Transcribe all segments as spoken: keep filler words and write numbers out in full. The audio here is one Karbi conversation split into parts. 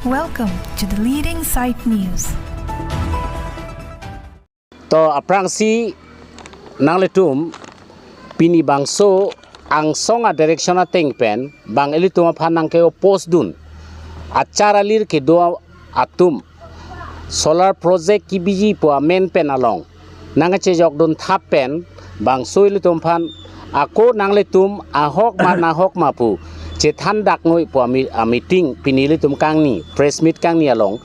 Welcome to the leading site news. To aphrangsi nanglitum pini bangso angsong a-direction ateng pen bang ilitum aphan nangke-oppose dun achar alir kedo atum solar project kebiji pu amen pen along nangkechejok dun thap pen bangso ilitum aphan ako nanglitum ahok ma nahok ma pu chethan dak noi pu ami-, a-meeting pini ilitum kangni press meet kangni along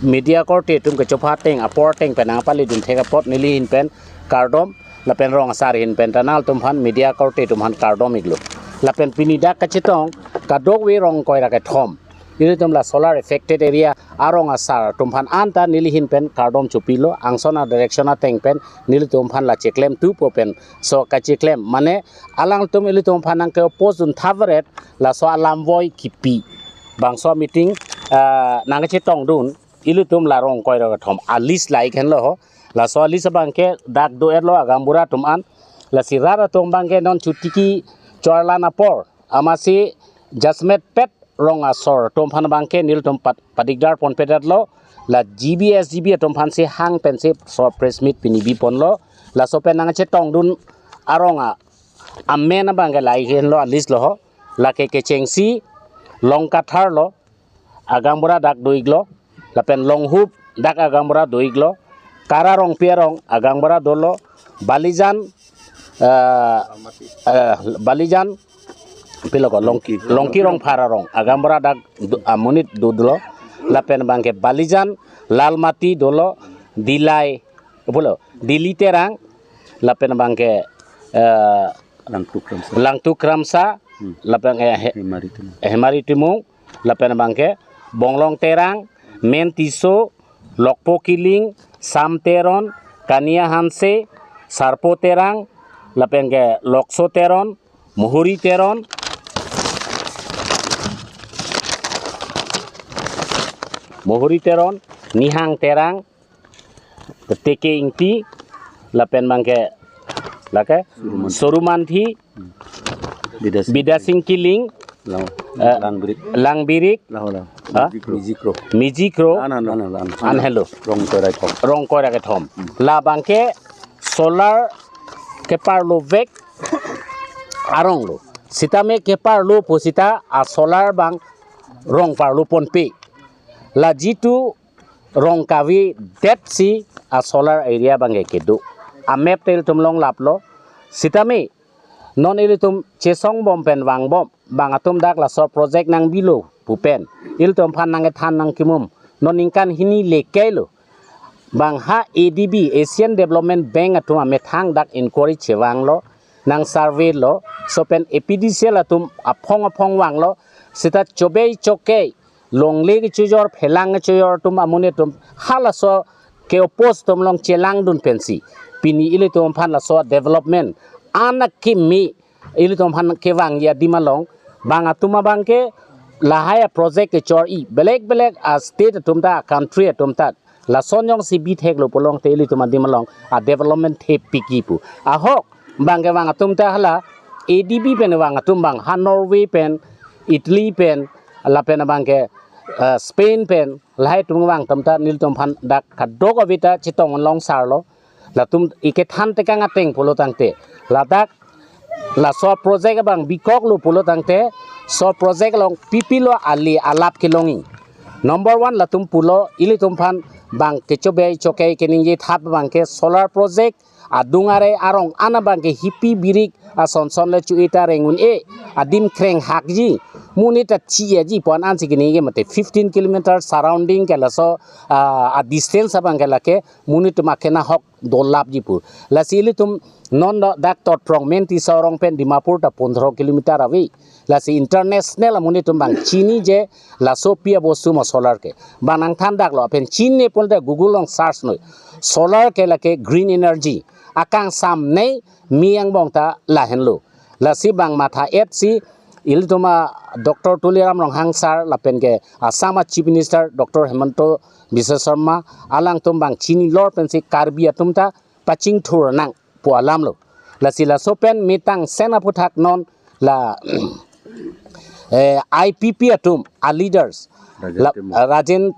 media korte atum kechopha ateng apor ateng pen nangpali dun thek apot neli ahin pen kardom lapen rong asar ahin pen ta nanglitum aphan media korte atum aphan kardom iklo. Lapen pini dak kachetong kadokave rong ingkoi ra kethom ilitum la solar affected area arong asar atum aphan anta neli ahin pen kardom chopilo, angsong a-direction ateng pen nelitum aphan la cheklem tupo pen so kacheklem mane alangtum ilitum aphan nangke-oppose dun thap varet laso alam voi kipi bangso meeting, ah, nangkechetong dun ilitum la rong ingkoi ra kethom a-list la ik henlo ho. Laso a-list abangke dak do-etlo agaonbura atum an. Lasi rat atum abangke non chotiki chorlan apor amatsi jasmet pet rong asor atum aphan abangke nelitum pat-, padigdar ponpedetlo. La G B S G B atum aphansi hang pensi so press meet pini biponlo. Laso pen nangkechetong dun arong a-, amen abangke la ik henlo a-list lo ho. Lake kechengsi Longkathar lo, agaonbura dak do iklo, lapen Longhup dak agaonbura do iklo, Kara Rongpi arong agaonbura dolo, Balijan, eh, eh, Balijan, pilo ko, Longki, Longki Rongphar arong agaonbura dak do, amonit do dolo, lapen abangke Balijan, Lalmati dolo, Dillai, pulo, Dilli Terang, lapen abangke, eh, Langtuk Kramsa. Langtuk Kramsa, Hmm. lapen, eh, He-, Hemari Timung. Hemari Timung, lapen abangke Bonglong Terang, Men Tisso, Lokpo Killing, Sam Teron, Kania Hanse, Sarpo Terang, lapen ke Lokso Teron, Mohori Teron, Mohori Teron, Nihang Terang, Teke Ingti, lapen abangke, lake, Sorumanthi. Sorumanthi, Bidasing. Bidasing Killing, Lang, eh, Langbirik. Langbirik. Laho, laho. Ha? Mijikro. Mijikro. An, an, an, an, an. An helo. Rong ingkoi ra kethom. Rong ingkoi ra kethom. Hmm. La abangke solar keparlovek arong lo. Sitame keparlo pusita a-solar abang rong parlo ponpe. La jitu rong kavedetsi a-solar area abangke kedo. A-map te ilitum longlaplo. Sitame non ilitum chesong bom pen vangbom, bang atum dak laso project nangbilo pu pen ilitum aphan nangkethan nangkimum. Non ningkan hini le kailo. Bang ha A D B, Asian Development Bank atum amethang dak inquiry chevanglo, nang survey lo, so pen A P D C L atum aphong aphong vanglo, sita chobei chokei longle kechojor, phelang kechojor atum amonit atum halaso ke-oppose atum along chelang dun pensi pini ilitum aphan laso development an akimi ilitum aphan kevangji adim along bang atum abangke lahai a-project kechor-i belek belek a-state atum ta, country atum ta lason jongsi bitheklo pulote ilitum adim along a-development thepikji pu. Ahok bangke vang atum ta hala A D B pen vang atum bang ha Norway pen, Italy pen, lapen abangke, eh, Spain pen, lahai atum vang atum ta nelitum aphan dak kadokave ta chetong long sarlo. Latum ikethan tekang ateng pulo tangte, ladak laso project abang bikoklo pulo tangte, so project along pipilo ali alap kelongji. Number one latum pulo, ilitum aphan bang kechobei chokei keningje thap abangke solar project adung are arong an abangke hipi birik asonson le chu-e ta reng un-e, adim kreng hakji, monit ta chi-eji pu an ansi keningje mate fifteen kilometer surrounding ke laso, ah, a-distance abangke lake monit atum akena hok dolapji pu. Lasi ilitum non do dak Totrong Men Tisso arong pen Dimapur ta pondro kilometer ave. Lasi international amonit atum bang chinije laso pi abostu ma solar ke. Bang nangthan daklo, aphen chini pulote Google along search noi. Solar ke lake green energy. Akangsam nei mi angbong ta lahenlo. Lasi bang matha-etsi ilitum a Doctor Tuliram Ronghang sir lapen ke Assam a Chief Minister Doctor Himanta Biswa Sarma alangtum bang chini lor pensi Karbi atum ta pachingthur nang pu alam lo. Lasi laso pen mitang sen aphuthak non la eh, I P P atum a leaders, Rajen la- Timung. Rajen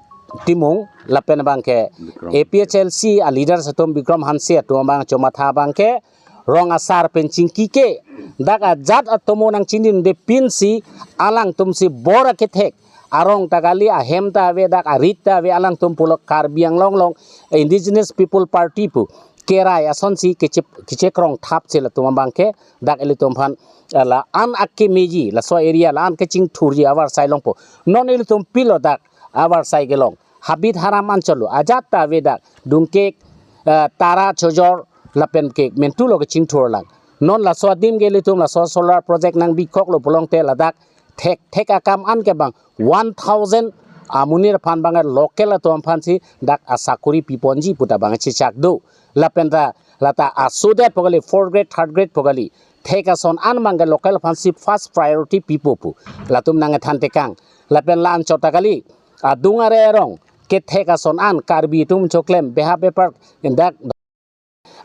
Timung, lapen abangke Bikram A P H L C a leaders atum, Bikram Hanse atum abang chomatha abangke rong asar pen chingki ke, dak ajat atomo nangchinidunde pinsi alangtum si bor akethek, arong ta kali, ahem ta ave, dak arit ta ave, alangtum pulo Karbi Anglong along Indigenous People Party pu kerai asonsi keche- kechekrong thap si latum abangke dak ilitum aphan, eh, la-an akemeji, laso area la-an kechingthurji avarsai longpo. Non ilitum pilo dak avarsai kelong, habit haram anchot lo, ajat ta ave dak, dungkek, eh, tara chojor lapen ke mentu lo kechingthur lang. Non laso adim ke ilitum laso solar project nangbikoklo pulongte ladak thek thek akam an ke bang one thousand amonit aphan bang local atum aphansi dak asakori piponji puta bang chechak do. Lapen ta lata asodet pu kali, fourth grade, third grade pu kali, thek ason an bang ke local aphansi first priority pipo pu latum nangthan tekang. Lapen la-anchot ta kali, adung are arong kethek ason an Karbi atum choklem beha bepar, dak,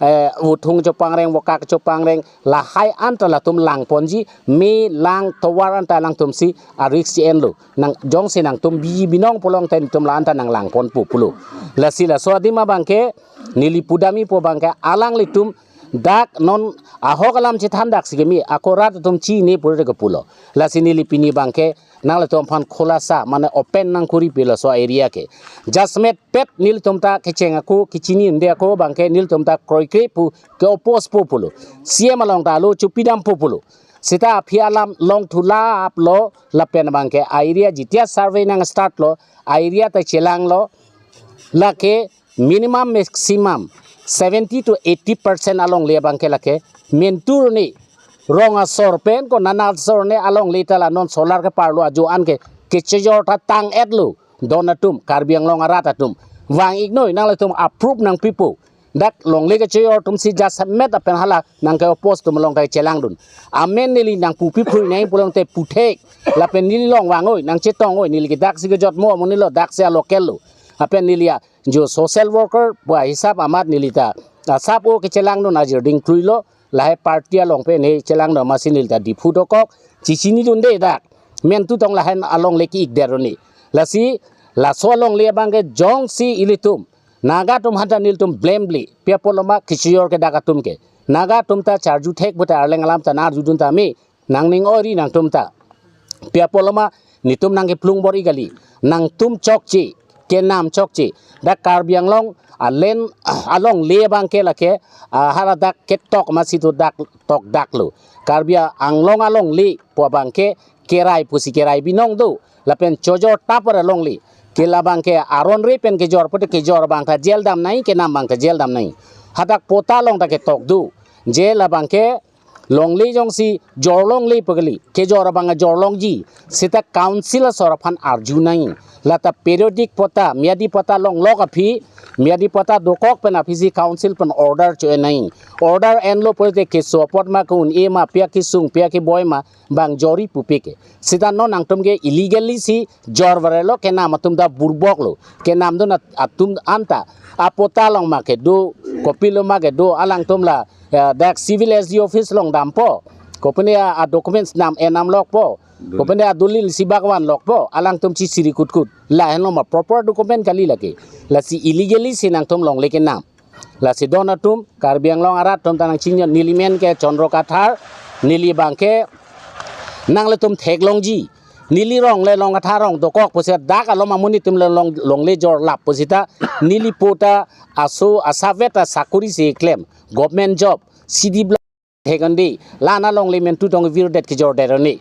eh, uthung chopangreng, vokak chopangreng, lahai anta latum langponji, me lang tovar anta alangtumsi a-risk enlo. Nang jongsi nangtum biji binong pulongte nelitum la anta nanglangponpo pulo. Lasi laso adim abangke neli pudamji pu abangke alanglitum dak non ahok alam chethan daksi keme, ako rat atum chini pura ke pulo. Lasi neli pini abangke nanglitum aphan khulasa, mane open nangkuri pilo laso area ke. Jasemet pet nelitum ta kecheng ako, kechinidunde ako abangke nelitum ta kroikre pu ke-oppose po pulo. C M along ta alo chupidampo pulo. Seta aphi alam longthu lap lo, lapen abangke a-area jitia survey nangstart lo, a-area ta chelanglo, lake minimum maximum seventy to eighty percent alongle abangke lake mentu arni, rong asor pen ko nana asor arni alongle ta la non solar keparlo ajo an ke kechejor ta tang-etlo. Don atum, Karbi Anglong arat atum, vang-iknoi, nanglitum approve nangpipo. Dak longle kechejor atumsi jasemet apen hala nangke-oppose atum along ta chelangdun. Amen neli nangpupi phrui nai pulongte puthek. Lapen neli along vang-oi, nangchetong-oi, neli ke daksi kejotmo amonit lo, daksi a-local lo. Apen neli a jo social worker pu ahisap amat neli ta asap o kechelangdun ajir ding kluilo, lahai party along pen he chelangdun amatsi neli ta Diphu dokok, chechinidunde dak. Mentu tong lahai alongle ki-ikdet arni. Lasi laso alongle abangke jongsi ilitum Naga atum aphanta nelitum blame-le, pi apotlo ma kechejor ke dak atum ke. Naga atum ta charju thek puta arleng alam ta nang-arjudun tame, nangning ori nangtum ta. Pi apotlo ma nelitum nangkeplung bor-i kali, nangtum chokche, kenam chokche. Dak Karbi Anglong alen alongle abangke lake, ah, hala dak ketok amatsi tu dak tok daklo. Karbi Anglong alongle pu abangke kerai pusi kerai binong do. Lapen chojor tapar alongle. Ke labangke aron re pen kejor pute kejor abang ta jail dam nai, kenam abang ta jail dam nai. Hadak patta along ta ketok do. Je labangke longle jongsi jorlongle pu kali, kejor abang jorlongji, seta council asor aphan arju nai. Lata periodic patta, miyadi patta longlok aphi, miyadi patta dokok pen aphisi council pen order cho-en nai. Order enlo pute keso apot ma ke-un-e ma, pi akesung, pi akeboi ma, bang jori pupe ke. Seta non nangtum ke illegally si jor varelo, kenam atum ta burboklo. Kenamdun at- atum anta apatta along ma kedo, kopilo ma kedo, alangtum la, eh, dak civil S D office along dampo. Kopine a, a-documents nam enam lokpo. Kopine adolil si bhagwan lokpo. Alangtum chisiri kutkut. Lahenlo ma proper document kali lake. Lasi illegally si nangtum longle kenam. Lasi don atum, Karbi Anglong arat atum ta nangchingjo, neli men ke Chandra Kathar, neli abangke nanglitum theklongji. Neli rong le Rongkathar arong dokok pusi dak alom amonit atum le long, longle jorlap pusita, neli patta aso asavet asakori si klem, government job, C D block, thekon di, la-an alongle mentu tong virdet kejordet arni.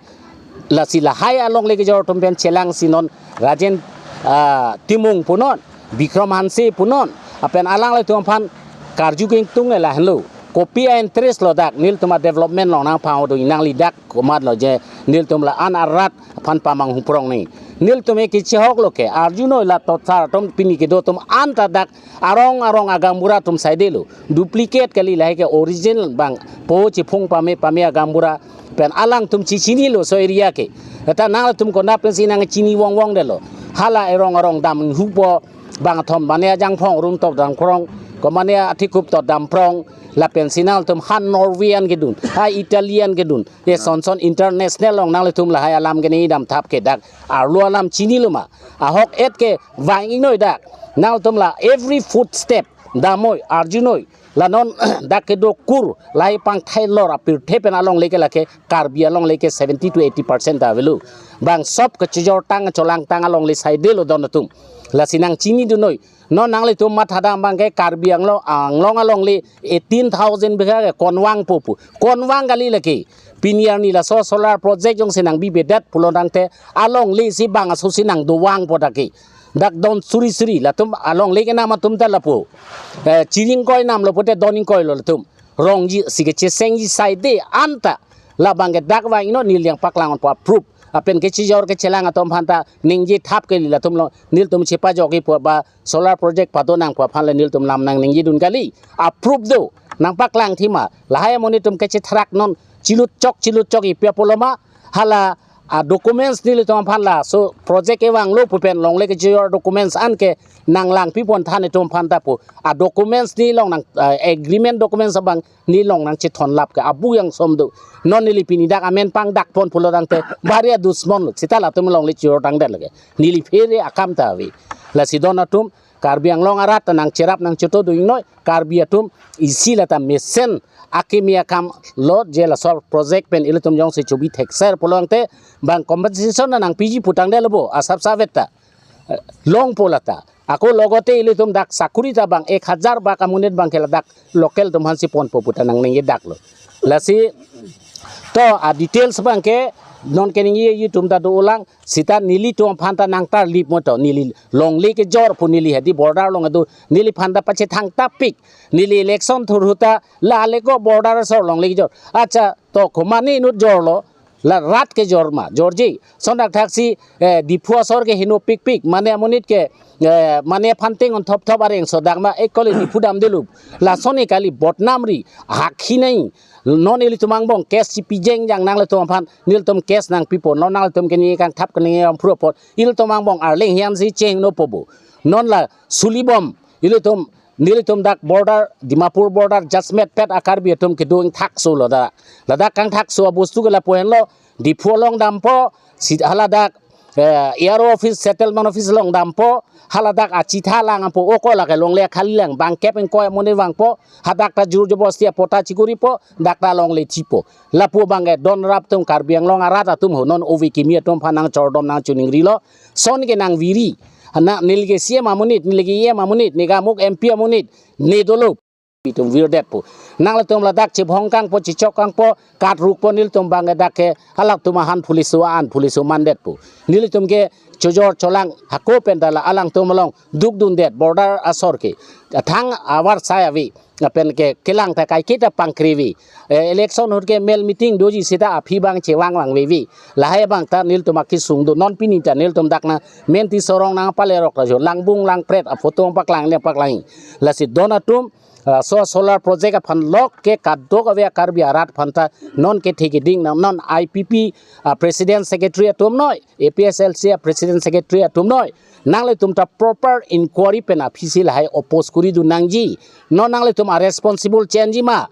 Lasi lahai alongle kejor atum pen chelangsi non Rajen, ah, Timung punon, Bikram Hanse punon, apen alanglitum aphan karju kengtung lahenlo. Kopi a-interest lo dak, nelitum a-development along nangpangdun nangli dak komatlo je, nelitum la-an arat aphan pamanghu prong ni. Nelitum ke kechehoklo ke, arjunoi la totsar atum pini kedo atum anta dak arong arong agaonbura atum saidelo. Duplicate kali, lahai ke original bang po chiphung pame pame agaonbura pen alangtum chechinilo laso area ke. Eta nangtum konat pensi nangchini vongvongdelo. Hala erong arong damhupo, bangthom bane ajangphong rumtop dangkrong, Komane athekup to damprong, lapensi nangtum ha Norwegian kedun, ha Italian kedun, eson son international along nanglitum lahai alam kene damthap ke dak arlo alam chinilo ma. Ahok et ke vang-iknoi dak. Nangtum la every footstep damnoi, arjunoi. La non dak kedo kur lahai pangthai lor apirthe pen alongle ke lake Karbi alongle ke seventy to eighty percent ta avelo. Bang sop kechijortang cholangtang alongle saidelo don atum. Lasi nangchinidunoi. Non nanglitum mathadam abangke Karbi Anglong, Anglong alongle eighteen thousand bigha ke konvangpo pu. Konvang kali lake. Pini arni laso solar project jongsi nangbibedet pulo tangte alongle si bang aso si nangdovangpo dak ke. Dak don suri suri latum alongle kenam atum ta lapu. Eh, chiring koi namlo pute don ingkoilo latum. Rongji si kechesengji saide anta. Labangke dak vang-iknoi, neli nangpaklang-onpo approve. Lapen kechijor kechelang atum aphanta ningje thap kali latum lo, nelitum chepajokji pu ba solar project padonangpo aphan le nelitum lam nangningjedun kali. Approve do, nangpaklangthima. Lahai amonit atum kachethrak non chilutchok chilutchok ipi apoloma, hala a documents nelitum aphan laso project kevanglo pu pen longle kechijor documents anke nanglangpipon than itum aphanta pu. A documents neli long nang, ah, agreement documents abang neli long nangchethonlap ke abu yang som do. Non neli pini dak amen pangdakpon pulo tangte bari adusmon lo. Seta latum longle chijortangdet lake. Neli phere akam ta ave. Lasi don atum Karbi Anglong arat ta nangcherap nangchoto do-iknoi. Karbi atum isi lata mesen akimi akam lo je laso project pen ilitum jongsi chobi thekser pulo tangte bang compensation nangpiji putangdetlo bo asap savet ta. Eh, longpo lata. Ako logote ilitum dak sakuri ta bang ek hajar bak amonit abangke ladak local atum aphansi ponpo puta nangningjedaklo. Lasi to a details abangke non keningjeji atum ta dolang seta nelitum aphanta nangtarlip mo to neli longle kejor pu neli hadi border along do neli aphanta pachethang tapik neli election thurhuta la leko border asor longle kejor. Acha to komane inut jorlo la rat kejor ma, jorji. Sondak thaksi, eh, Diphu asor ke heno pikpik, mane amonit ke, eh, mane aphan tengon thopthop areng sodak ma, ekole Diphu damdelo. Lason e kali bodnam ri, hakhi nai. Non ilitum angbong case chipi jengjang nanglitum aphan, nelitum case nangpipo, non nanglitum kene kangthap kene yang phrupo, ilitum angbong arleng hian si chengnopo bo. Non la sulibom, ilitum nelitum dak border, Dimapur border, Jasmet pet a Karbi atum kedung thakso lo da. Ladak kangthakso abostu ke lapu henlo, Diphu along dampo, si haladak, eh, A R O office, settlement office along dampo, haladak achitha langpo, oko lake longle khali lang, bangkep ingkoi amonit vangpo, hadak ta jur jobosti apota chikuripo, dak ta longle thipo. Lapu abangke don rap atum Karbi Anglong arat atum ho non ove kimi atum aphan nangchordom nangchiningrilo, son ke nangviri. Hana neli ke C M amonit, neli ke E M amonit, neli ke amuk M P amonit, ne dolo. Itum virdetpo. Nanglitum ladak chibhong kangpo, chichok kangpo, katrukpo nelitum abangke dak ke, halatum ahan police an, police mandetpo. Nelitum ke chojor cholang, hako pen ta la alangtum along, dukdundet, border asor ke. Thang avar sai ave, lapen ke kelang ta kaiketa pangkrevi. Eh, election ahut ke mel meeting doji seta aphi abang chevang vangvevi. Lahai abang ta nelitum akisung do non pini ta nelitum dak na menti sorong nangpalerok rajo langbung langpret a photo paklang ne paklang. Lasi don atum, ah, so solar project aphan lok ke kadokave a Karbi arat aphan ta non kethe keding nang non I P P, ah, president secretary atum noi, A P H L C a president secretary atum noi. Nanglitum ta proper inquiry pen aphi si lahai oppose kuri dun nangji. Non nanglitum a responsible chenji ma.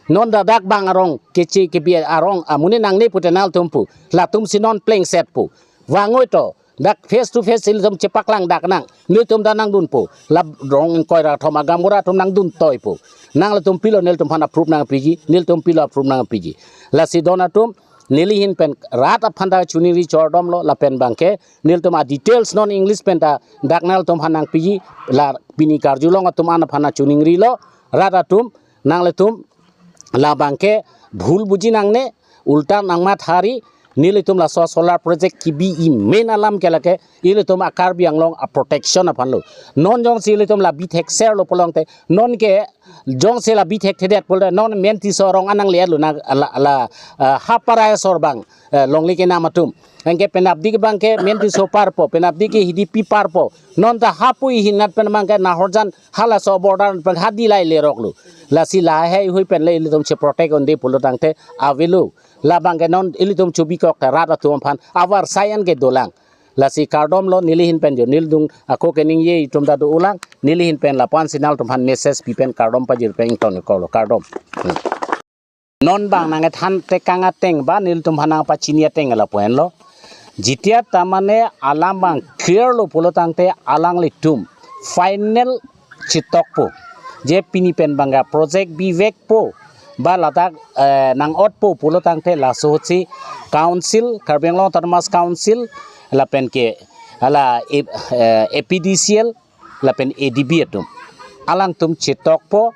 Non ladak bang arong, kechi kebi arong, amonit nangne pute nanglitum pu. Latum si non plengset pu. Vangoi to, dak face to face ilitum chepaklang dak nang. Nelitum ta nangdunpo. La rong ingkoi ra thom agamura atum nangdun toipo. Nanglitum pilo nelitum aphan approve nangpiji, nelitum pilo approve nangpiji. Lasi don atum, neli ahin pen rat aphan ta chiningri chordomlo, lapen abangke, nelitum a details non English pen ta, dak nanglitum aphan nangpiji, la pini karjulong atum an aphan chiningrilo, rat atum, nanglitum, labangke, bhul buji nangne, ulta nangmathari, nelitum laso solar project kebi i main alam ke lake, ilitum a Karbi Anglong a protection aphanlo. Non jongsi ilitum la bithekserlo pulo tangte, non ke jongsi la bithekthedet pulo tangte, non menti sorong anang le lo na la, la, ah, haparai asor abang, eh, longle kenam atum. Anke penapdik abangke menti so parpo, penapdik ke hidi pi parpo. Non ta hapui hinat pen abangke Nahorjan halaso border pen hadi lai leroklo. Lasi lahai hui pen le ilitum che protect onde pulo tangte avelo. Labangke non ilitum chubikok ta rat atum aphan avar sai an ke dolang. Lasi kardom lo neli ahin pen jo, nelitum ako keningje atum ta do-olang, neli ahin pen lapu-an si nangtum aphan message pi pen kardom pajir pen ington-iklo, kardom. Hmm. Non bang nangkethan tekang ateng ba nelitum aphan nangpachini ateng lapu henlo. Jitiat ta mane alam bang clear lo pulo tangte alanglitum final chitokpo. Je pini pen bang ke project bivekpo ba ladak, eh, nang-otpo pulo tangte laso ahut si council, Karbi Anglong Autonomous Council, lapen ke hala A-, eh, A P D C L, lapen A D B atum, alangtum chitokpo.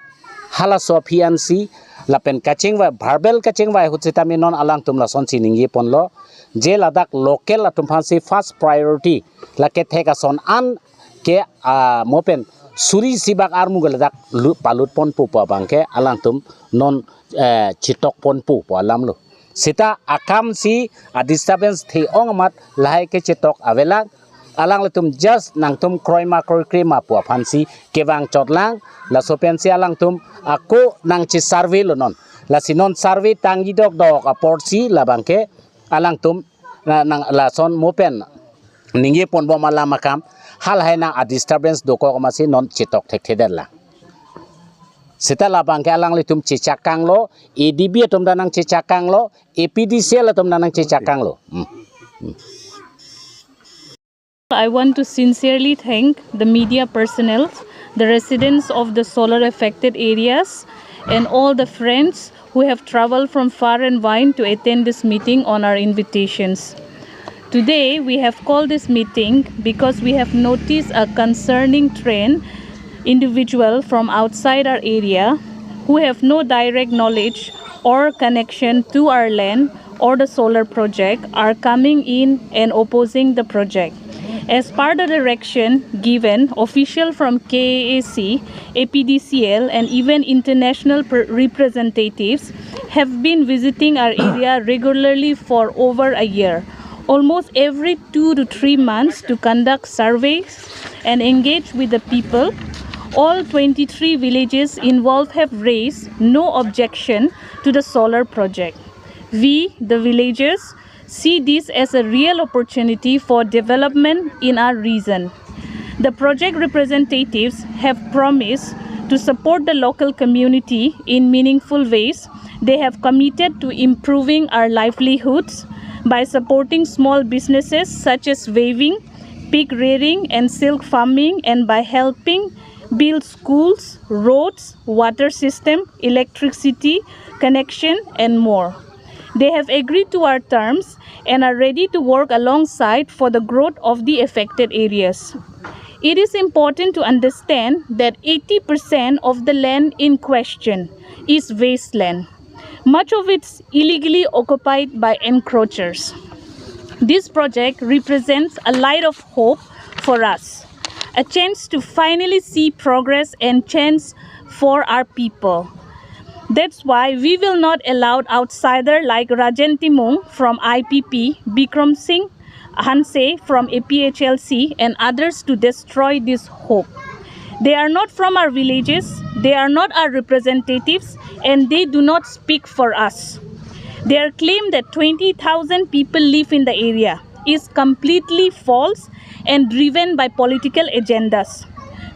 Halaso aphi ansi lapen kachingvai, verbal kachingvai ahut sitame non alangtum lasonsi ningje ponlo, je ladak local atum aphansi first priority, lake thek ason an ke, ah, mo pen suri isi bak armu ke ladak lu-, palut ponpo pu abang ke alangtum non, eh, chitok ponpo pu alam lo. Seta akam si a disturbance the-ong amat lahai ke chitok avelang. Alanglitum just nangtum kroima kroikre ma pu aphansi kevang chotlang. Laso pensi alangtum ako nangchi survey lo non. Lasi non survey tangji dokdok apotsi labang ke alangtum na, nang lason mo pen ningje ponbom alam akam, halahai nang a disturbance dokok amatsi non chitok thekthedetlang. Seta labang ke alanglitum chechakanglo, A D B atum ta nangchechakanglo, A P D C L atum ta nangchechakanglo. Hmm. I want to sincerely thank the media personnel, the residents of the solar affected areas, and all the friends who have traveled from far and wide to attend this meeting on our invitations. Today, we have called this meeting because we have noticed a concerning trend, individual from outside our area who have no direct knowledge or connection to our land or the solar project are coming in and opposing the project. As per the direction given, official from K A A C, A P D C L, and even international pr- representatives have been visiting our area regularly for over a year, almost every two to three months, to conduct surveys and engage with the people. All twenty-three villages involved have raised no objection to the solar project. We, the villagers, see this as a real opportunity for development in our region. The project representatives have promised to support the local community in meaningful ways. They have committed to improving our livelihoods by supporting small businesses such as weaving, pig rearing, and silk farming, and by helping build schools, roads, water system, electricity connection, and more. They have agreed to our terms and are ready to work alongside for the growth of the affected areas. It is important to understand that eighty percent of the land in question is wasteland. Much of it's illegally occupied by encroachers. This project represents a light of hope for us, a chance to finally see progress and change for our people. That's why we will not allow outsider like Rajen Timung from I P P, Bikram Singh Hanse from A P H L C, and others to destroy this hope. They are not from our villages, they are not our representatives, and they do not speak for us. Their claim that twenty thousand people live in the area is completely false and driven by political agendas.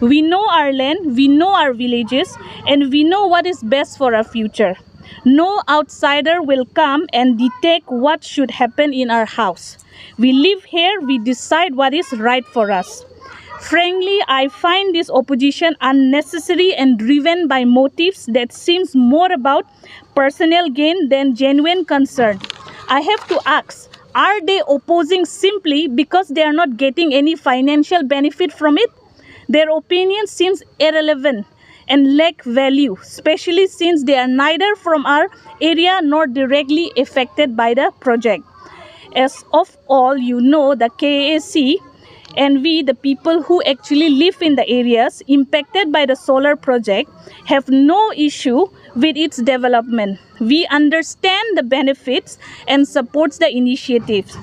We know our land, we know our villages, and we know what is best for our future. No outsider will come and dictate what should happen in our house. We live here, we decide what is right for us. Frankly, I find this opposition unnecessary and driven by motives that seems more about personal gain than genuine concern. I have to ask, are they opposing simply because they are not getting any financial benefit from it? Their opinion seems irrelevant and lack value, especially since they are neither from our area nor directly affected by the project. As of all you know, the K A C and we, the people who actually live in the areas impacted by the solar project, have no issue with its development. We understand the benefits and supports the initiative.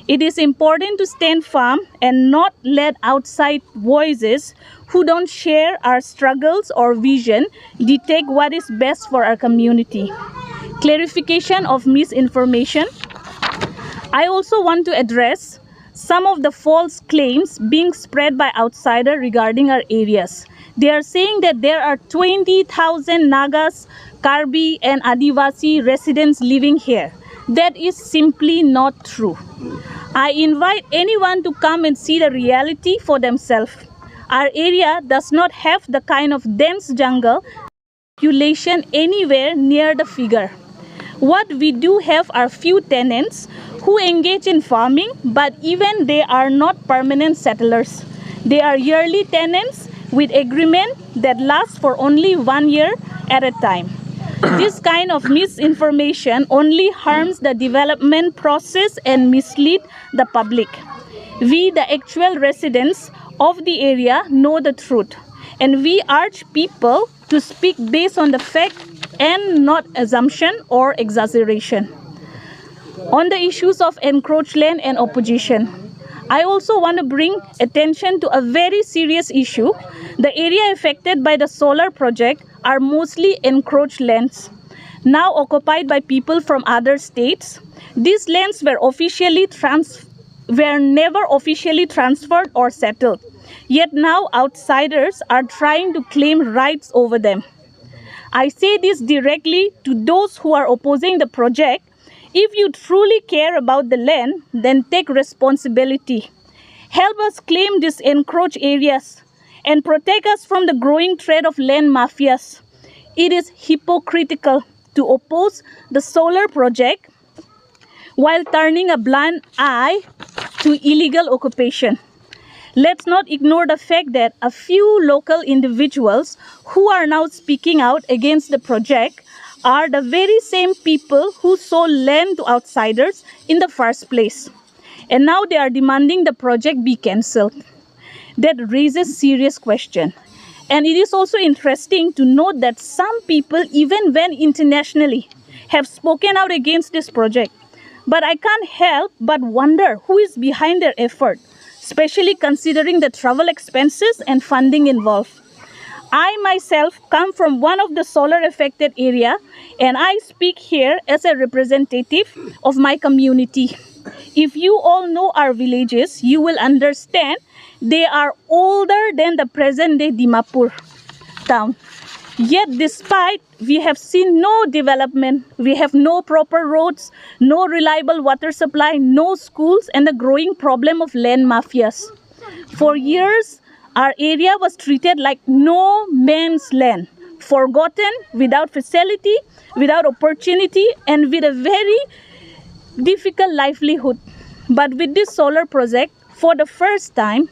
It is important to stand firm and not let outside voices who don't share our struggles or vision dictate what is best for our community. Clarification of misinformation. I also want to address some of the false claims being spread by outsider regarding our areas. They are saying that there are twenty thousand Nagas, Karbi and Adivasi residents living here. That is simply not true. I invite anyone to come and see the reality for themselves. Our area does not have the kind of dense jungle population anywhere near the figure. What we do have are few tenants who engage in farming, but even they are not permanent settlers. They are yearly tenants with agreement that lasts for only one year at a time. This kind of misinformation only harms the development process and mislead the public. We, the actual residents of the area, know the truth, and we urge people to speak based on the fact and not assumption or exaggeration. On the issues of encroached land and opposition, I also want to bring attention to a very serious issue. The area affected by the solar project are mostly encroached lands, now occupied by people from other states. These lands were officially trans- were never officially transferred or settled. Yet now outsiders are trying to claim rights over them. I say this directly to those who are opposing the project. If you truly care about the land, then take responsibility. Help us claim these encroached areas and protect us from the growing threat of land mafias. It is hypocritical to oppose the solar project while turning a blind eye to illegal occupation. Let's not ignore the fact that a few local individuals who are now speaking out against the project are the very same people who sold land to outsiders in the first place. And now they are demanding the project be cancelled. That raises serious question. And it is also interesting to note that some people, even when internationally, have spoken out against this project. But I can't help but wonder who is behind their effort, especially considering the travel expenses and funding involved. I myself come from one of the solar affected area, and I speak here as a representative of my community. If you all know our villages, you will understand they are older than the present day Dimapur town. Yet, despite we have seen no development, we have no proper roads, no reliable water supply, no schools, and the growing problem of land mafias. For years, our area was treated like no man's land, forgotten, without facility, without opportunity, and with a very difficult livelihood. But with this solar project, for the first time,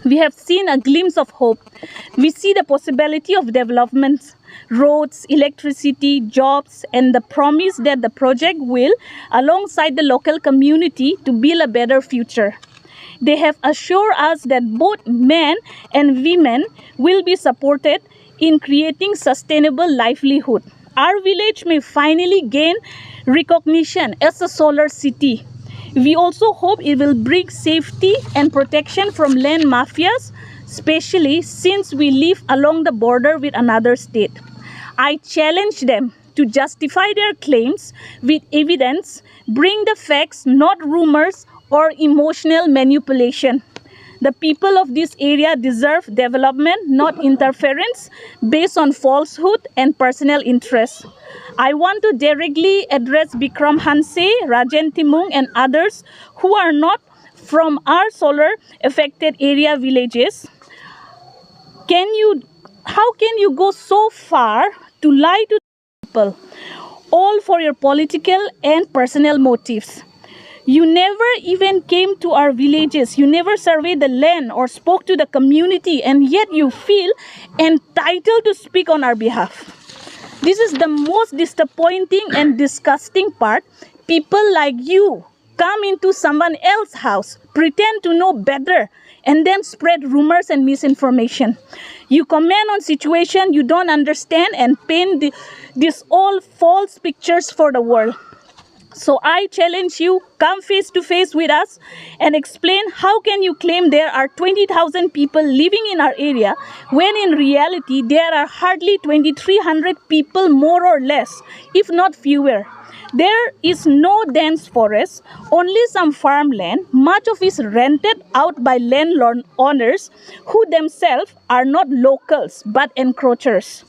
we have seen a glimpse of hope. We see the possibility of developments, roads, electricity, jobs, and the promise that the project will, alongside the local community, to build a better future. They have assured us that both men and women will be supported in creating sustainable livelihood. Our village may finally gain recognition as a solar city. We also hope it will bring safety and protection from land mafias, especially since we live along the border with another state. I challenge them to justify their claims with evidence, bring the facts, not rumors or emotional manipulation. The people of this area deserve development, not interference based on falsehood and personal interest. I want to directly address Bikram Hanse, Rajen Timung, and others who are not from our solar affected area villages. Can you, how can you go so far to lie to people, all for your political and personal motives? You never even came to our villages. You never surveyed the land or spoke to the community, and yet you feel entitled to speak on our behalf. This is the most disappointing and disgusting part. People like you come into someone else's house, pretend to know better, and then spread rumors and misinformation. You comment on situation you don't understand and paint the, this all false pictures for the world. So I challenge you, come face to face with us and explain how can you claim there are twenty thousand people living in our area when in reality there are hardly twenty-three hundred people, more or less, if not fewer. There is no dense forest, only some farmland, much of it rented out by landlord owners who themselves are not locals but encroachers.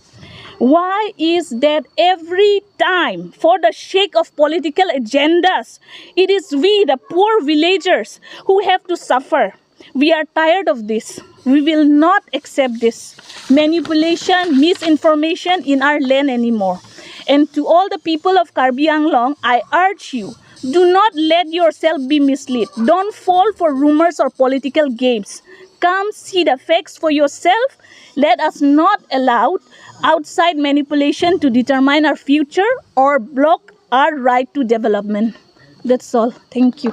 Why is that every time, for the sake of political agendas, it is we, the poor villagers, who have to suffer? We are tired of this. We will not accept this manipulation, misinformation in our land anymore. And to all the people of Karbi Anglong, I urge you, do not let yourself be misled. Don't fall for rumors or political games. Come see the facts for yourself. Let us not allow outside manipulation to determine our future or block our right to development. That's all. Thank you.